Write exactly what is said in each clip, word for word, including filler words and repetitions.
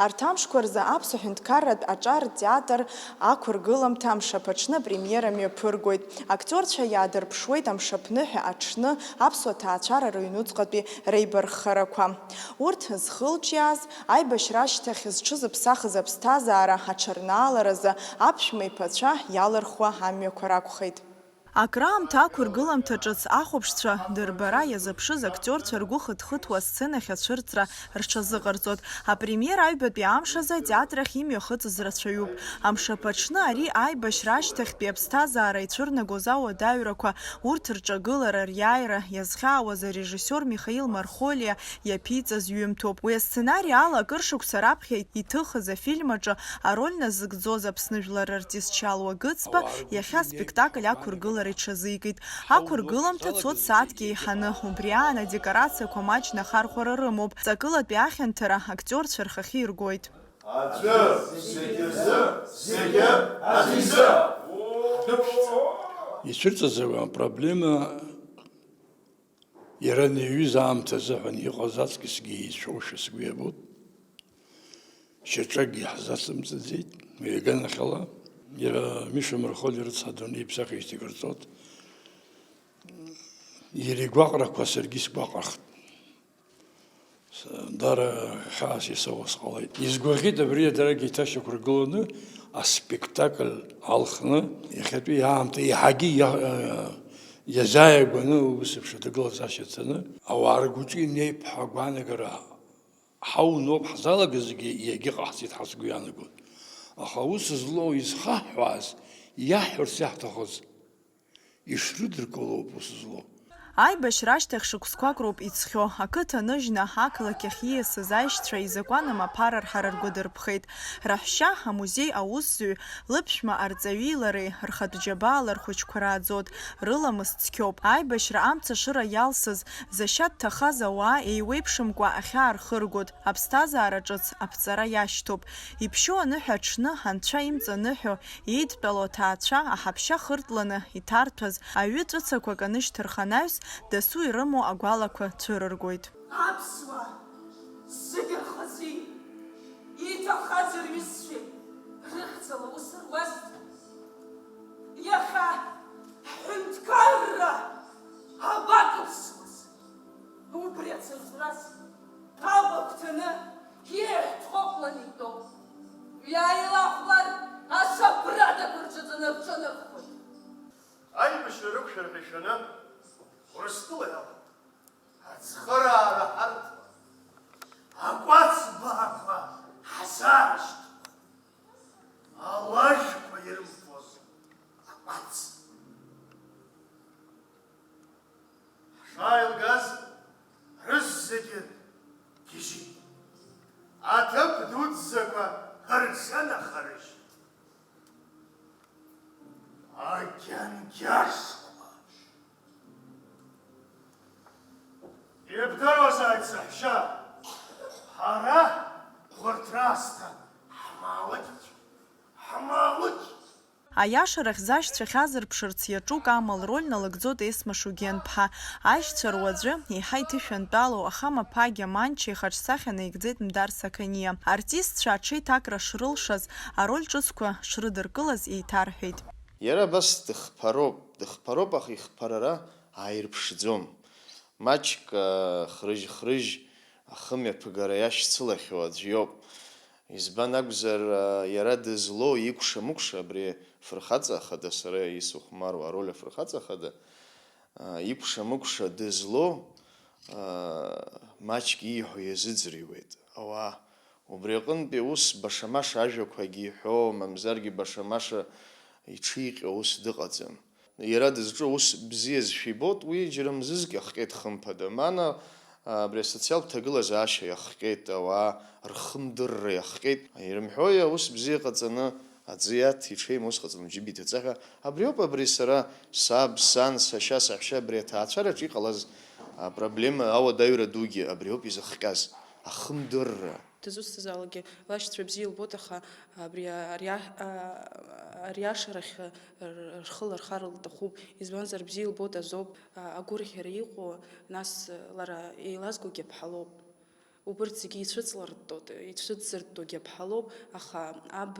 Арҭ амшқәа рзы Аԥсуа ҳәынҭқарратә аҿар театр ақәыргыламҭа амшаԥаҽны апремиера мҩаԥыргоит. Актиорцәа иаадырԥшуеит амшаԥныҳәа аҽны аԥсуа ҭаацәара рыҩнуҵҟатәи реибарххарақәа. Урҭ зхылҿиааз, аибашьра ашьҭахь зҽызыԥсахыз аԥсҭазаара аҽарнааларазы аԥшәма иԥацәа иалырхуа амҩақәа ракәхеит. Акраамҭа ақәыргыламҭа ҿыц ахәаԥшцәа дырбара иазыԥшыз актиорцәа ргәы хыҭхыҭуа асценахь ацәырҵра рҽазыҟарҵоит. Апремиера аҩбатәи амш азы атеатр ахь имҩахыҵыз рацәаҩуп. Амшаԥаҽны ари аибашьра ашьҭахьтәи аԥсҭазаара ицәырнагоз ауадаҩрақәа, урҭ рҿагылара, риааира иазхьаауаз арежиссиор Михаил Мархолиа иаԥиҵаз ҩымҭоуп. Уи асценари ала акыр шықәса раԥхьа иҭыхыз афильм аҿы ароль назыгӡоз Аԥсны жәлар артист Чалуа Гыцба иахьа аспектакль ақәыргылара иҽазикит. Ақәыргыламҭа цоит сааҭк еиҳаны, убри аан адекорациақәа маҷны ахархәара рымоуп, ҵакылатәи ахьанҭара актиорцәа рхахьы иргоит. Аӡәы зегьы рзы, зегьы аӡәы изы. Ицәырҵыз апроблема иара иҩыз аамҭа азыҳәан иҟаз аҵкысгьы еицәоушәа сгәы иабоит. Шьаҿакгьы ҳзацымҵаӡеит, уи аганахьала. Иара Миша Мархоли рыцҳа, адунеи иԥсахижьҭеи кырҵот. Иара игәаҟрақәа саргьы сгәаҟрахт. Дара хьаас исоуа сҟалеит. Изгәаӷьит абри адарагь иҭашьақәыргыланы аспектакль алхны, иахьатәи аамҭа еиҳагьы иа-, иазааигәаны ус еиԥш аҭагылазаашьа цаны, ауаа ргәаҿы инеип ҳәа агәаанагара ҳауноуп ҳзалагазгьы, иагьыҟаҳҵеит ҳәа сгәы иаанагоит. Аха аус злоу, изхаҳҳәааз, иаҳҳәарц иаҳҭахыз, ишрыдыркыло ауп ус злоу. Аибашьра ашьҭахь шықәсқәак роуп иҵхьоу. Ақыҭа ныжьны ақалақь ахь ииасыз аишьцәа изакәан амаԥара рҳара ргәы дырԥхеит. Раҳәшьа, амузеи аусзуҩ, лыԥшәма арҵаҩи лареи рхатә џьабаала рхәыҷқәа рааӡоит, рыламыс цқьоуп. Аибашьра амца ашыра иалсыз, зашьа дҭахаз ауаа еиуеиԥшымкәа ахьаа рхыргоит, аԥсҭазаара ҿыц аԥҵара иашьҭоуп. Иԥшьоу аныҳәа аҽны, анцәа имҵаныҳәо, еидтәалоу аҭаацәа аҳаԥшьа хыртланы иҭарҭәаз аҩы ҵәыцақәак анышьҭырх анаҩс, дасу ирымоу агәалақәа цәырыргоит. Аԥсуаа зегьы рхазы иҭахаз рҩызцәеи рыхьӡала ус руазҭгьы, иахьа ҳҳәынҭқарра абакылсуаз? Убри ацырҵәраз агәагәҭаны иеиҳәҭҟәыҟәланы итәоуп. Иааилахәлар, асабрадақәа рҿаҵаны рҿанырхоит. Аибашьра рықәшәар ҳәа ишәаны, Урыстәыла иалан. Ацхыраара ҳарҭон. Акәац баақәа ҳзаарышьҭуан. Алажәқәа ирымфоз акәац. Ҳшааилгаз, рызегьы гьежьит. Аҭыԥ дуӡӡақәа рҿынахарыжьит. Агьангьашқәа! Ибдыруазааит, саҳәшьа, ҳара хәырҭра азҭа ҳмаалықьцәа, ҳмаалықь! Аиашарахь зашьцәа хьазырԥшырц иаҿу Кама лроль налыгӡоит Есма Шугенԥҳа. Аишьцәа руаӡәы, еиҳа иҭышәантәалоу Ахамаԥагьа Манча ихаҿсахьа наигӡеит Мдар Сақаниа. Артистцәа аҽеиҭакра шрылшаз, ароль ҿыцқәа шрыдыркылаз еиҭарҳәеит. Иара абас дыхԥароуп, дыхԥароуп, аха ихԥарара ааирԥшӡом. Маҷк, а, хрыжь-хрыжь ахымҩаԥгара иашьцылахьоу аӡә иоуп. Избан акәзар, а, иара дызлоу икәша-мыкәша, абри афырхаҵа хада, сара исыхәмаруа ароль афырхаҵа хада, а, икәша-мыкәша дызлоу, а, маҷк ииҳәо иазыӡырҩуеит ауаа. Убри аҟынтәи ус баша-маша ажәақәагьы иҳәо, мамзаргьы баша-маша иҽиҟьо ус дыҟаӡам. Иара дызҿу ус бзиазшәа ибоит, уи џьара мзызк иахҟьеит, хымԥада. Мана, а, абри асоциалтә ҭагылазаашьа иахҟьеит, ауаа рхымдырра иахҟьеит. Ирымҳәои аус бзиа ҟаҵаны аӡы иаҭ, иҽеим ус ҟаҵаны џьыба иҭаҵа ҳәа? Абриоуп абри сара, саб, сан, сашьа, саҳәшьа, абри аҭаацәараҿы иҟалаз апроблема, ауадаҩра дугьы абриоуп изыхҟьаз, ахымдырра. Дызусҭазаалакгьы лашьцәа бзиа илбоит, аха абри ариа-, а-, ариашарахь р-, рхы лархар лҭахуп, избанзар, бзиа илбоит азоуп, а-, агәырӷьара иҟоу, нас лара еилазгогьы аԥҳа лоуп. Убырҭ зегьы ицәыҵларттоит, ицәыҵзырттогьы аԥҳалоуп, аха аб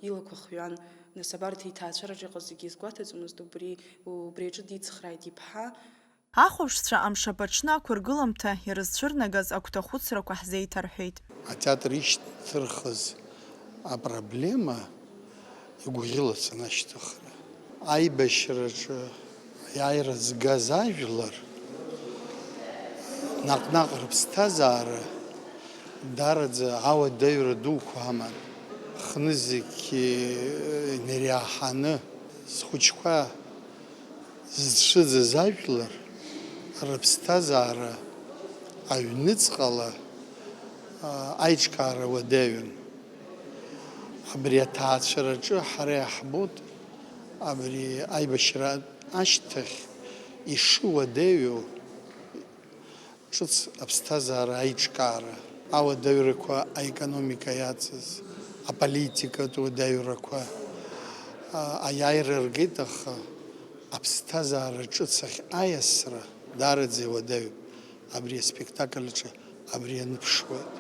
илақәа хҩан, нас абарҭ иҭаацәараҿы иҟаз зегьы изгәаҭаӡомызт, убри, убри аҿы дицхрааит иԥҳа. Ахәаԥшцәа амшаԥ аҽны ақәыргыламҭа ирызцәырнагаз агәҭахәыцрақәа ҳзеиҭарҳәеит. Атеатр ишьҭырхыз апроблема игәаӷьылацын ашьҭыхра. Аибашьраҿы аиааира згаз ажәлар наҟ-наҟ рыԥсҭазаара даараӡа ауадаҩра дуқәа аман. Хнызқь инериаҳаны зхәыҷқәа зцәыӡыз ажәлар рыԥсҭазаара аҩныҵҟала, а, аиҿкаара уадаҩын. Абри аҭаацәараҿы ҳара иаҳбоит абри аибашьра ашьҭахь ишуадаҩу ҿыц аԥсҭазаара аиҿкаара, ауадаҩрақәа аекономика иацыз, аполитикатә уадаҩрақәа, а, аиааира ргеит, аха аԥсҭазаара ҿыц ахь аиасра даараӡа иуадаҩуп. Абри аспектакль аҿы абри аныԥшуеит.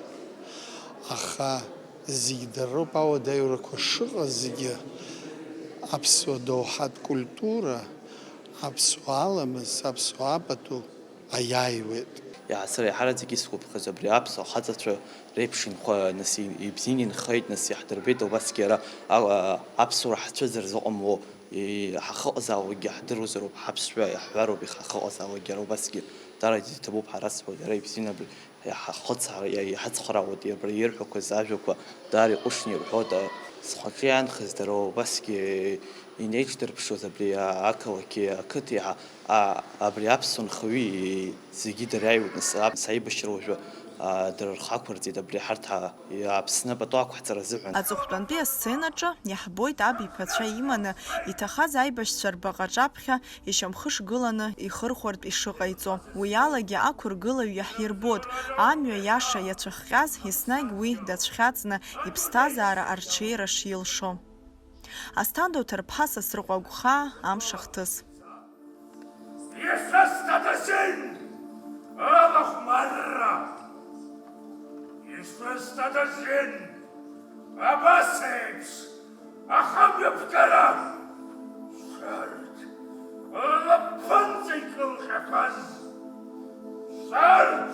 Аха зегь дароуп, ауадаҩрақәа шыҟазгьы, аԥсуа доуҳатә культура, аԥсуа аламыс, аԥсуа апату аиааиуеит. Иаасыра еиҳараӡак исгәаԥхаз абри аԥсуа хаҵацәа реиԥш инхо, нас, и-, ибзианы инхеит, нас, иаҳдырбеит убасгьы ара, а-, а-, аԥсуара ҳцәыӡыр зыҟамло, и-, ҳахыҟазаауагьы ҳдыруазароуп, ҳаԥсшәа иаҳҳәароуп, иҳахыҟазаауагьы ара убасгьы. Дара иҭабуп, ҳара сҳәоит, иара ибзианы абри иҳахыцҳара-, иа-, иҳацхраауеит, абри ирҳәақәаз ажәақәа даара иҟәышны ирҳәоит, а, схаҿы иаанхаз дара убасгьы инеиҿдырԥшуаз абри, а, ақалақьи ақыҭи, а, а, абри аԥсуа нхаҩи зегьы дырааиуеит, нас, а, саибашьра уажәы, а, дара рхы ақәырҵеит, абри ҳарҭ, а, Аԥсны пату ақәҳҵара азыҳәан. Аҵыхәтәантәи асценаҿы иаҳбоит аб иԥацәа иманы иҭахаз аибашьцәа рбаҟа аҿаԥхьа ишьамхы шгыланы ихырхәартә ишыҟаиҵо. Уи алагьы ақәыргылаҩ иаҳирбоит, амҩа иаша иацәыхҟьаз, еснагь уи дацәхьаҵны иԥсҭазаара арҽеира шилшо. Асҭанда Уҭарԥҳа, Сасрыҟәа Агәхаа, Амш ахҭыс. Ишәысҭада зегь алахәмарра? Ишәысҭада зегь абас еиԥш ахымҩаԥгара? Шәарҭ лаԥынҵа икылҟьақәаз, шәарҭ